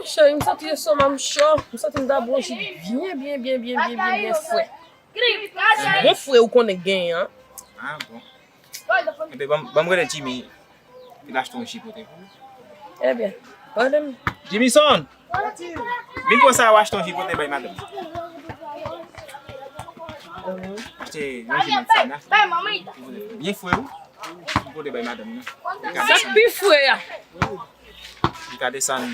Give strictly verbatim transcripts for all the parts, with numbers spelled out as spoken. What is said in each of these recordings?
Cheri, m santi estomak m cho. M santi m ta bwè yon ji byen, byen, byen, byen, byen, byen, byen fre. Bon fre ou konnen genyen an. Ah bon. Ebyen, ban m, ban m rele Jimmy. Li achte yon ji pote pou ou. Ebyen, rele m. Jimison! Vin konsa, w achte yon ji pote bay madanm. Achte yon ji manzana. Byen fre, wi. Pou pote bay madanm nan. Li ka desann. Sa k pi fre a. Li ka desann.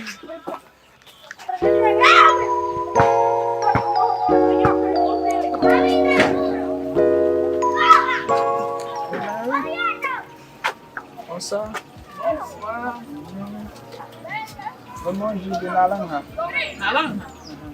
Bonswa. Bonswa. Ban mwen yon ji de naranja. Naranja? Mhm.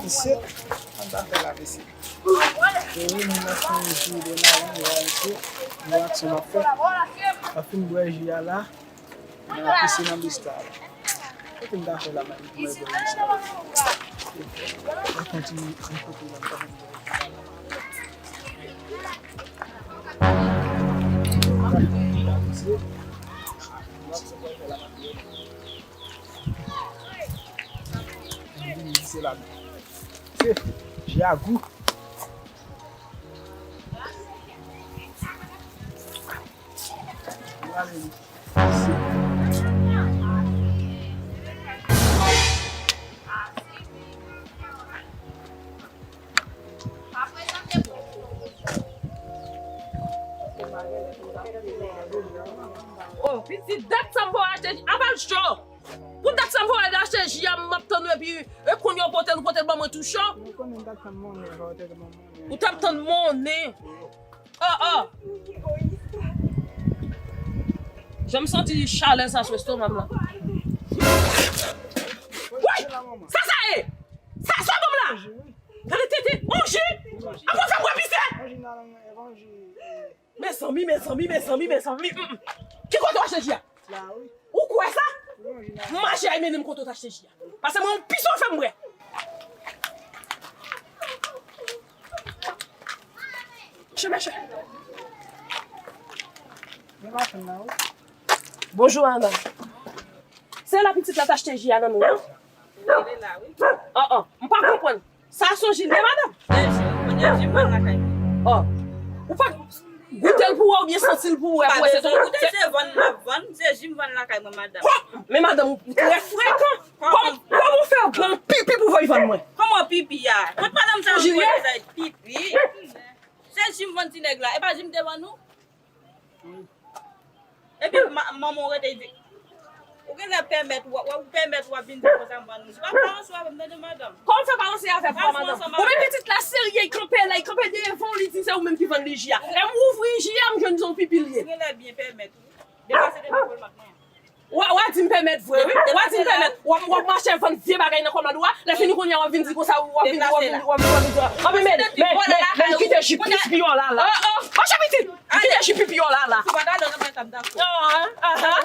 Mesye, sa n ta fè la, mesye? Wi, moun nan fini jwe de la, wi, mesye. Yon aksyon m ap fè. M ap fin bwè ji a la. Mwen ap pise nan bista la. Kote m ta fè la, mwen, pou mwen bwè ji sa? Mwen kontinye, mwen kontinye, mwen kontinye. Oh, pitit, dat sa m voye achte, apa l cho. Pou dat sa m voye achte ji a, m ap tann ou, epi, e, kounye a w pote l, ou pote l ban mwen tou cho. Ou konnen m t ap tann monnen, ou te ban monnen. Ou t ap tann monnen. Oh, oh. Jan m santi chalè sa sou estomak m la. Woy! Sa sa ye? Sa, sa ban m la? Gade tete, on ji? Apa w fè m wè pise? Mezanmi, mezanmi, mezanmi, mezanmi. Mm, mm. Ki kote w achte ji a? Ou kwè sa? M mache a mennen m kote w t achte ji a. Pase mwen yon pise w fè m bwè. Che, mèche. Bonjou, madanm. Se la pitit la t achte ji a nan men w? Wi, li la, wi. Oh, oh, m pa konprann. Sa se yon ji l ye, madanm? Se ji, kounye a ji m vann lakay mwen. Oh, ou pa goute l pou wè oubyen santi l pou wè? Pa pou wè se bezwen goute, se vann m ap vann, se ji m vann lakay mwen, madanm. Men madanm, ou trè frekan. Kòman, kòman w fè pran pipi pou voye vann mwen? Kòman pipi a? Kot madanm sa? Yon ji l ye? Pipi. Se ji m vann ti nèg la. E pa ji m te vann ou? Epi ma-, manman w rete di, ou genlè pèmèt, w, w, ou pèmèt w ap vin di konsa m vann ou. Se pa balanse w avè m, tande madanm. Kòman fè balanse avè m, madanm? Ou menm pitit la serye, li kanpe la, li kanpe devan w, li di se ou menm ki vann li ji a. E m ouvri ji a, m jwenn se yon pipi l ye. Ou genlè byen pèmèt, wi. Depase devan kòl mak mwen. W a, w a di m pèmèt vre, wi. W a di m pèmèt. W ap, w ap mache vann vye bagay nan kòmand ou a. Lè fini kounye a, w ap vin di konsa, w ap vin, w ap vin, w ap vin, w ap vin di, w ap vin, men, men, men, men, kite ji pipi w la, la. Oh, oh, monchè pitit, kite ji pipi w la, la. Ah, ah, ah.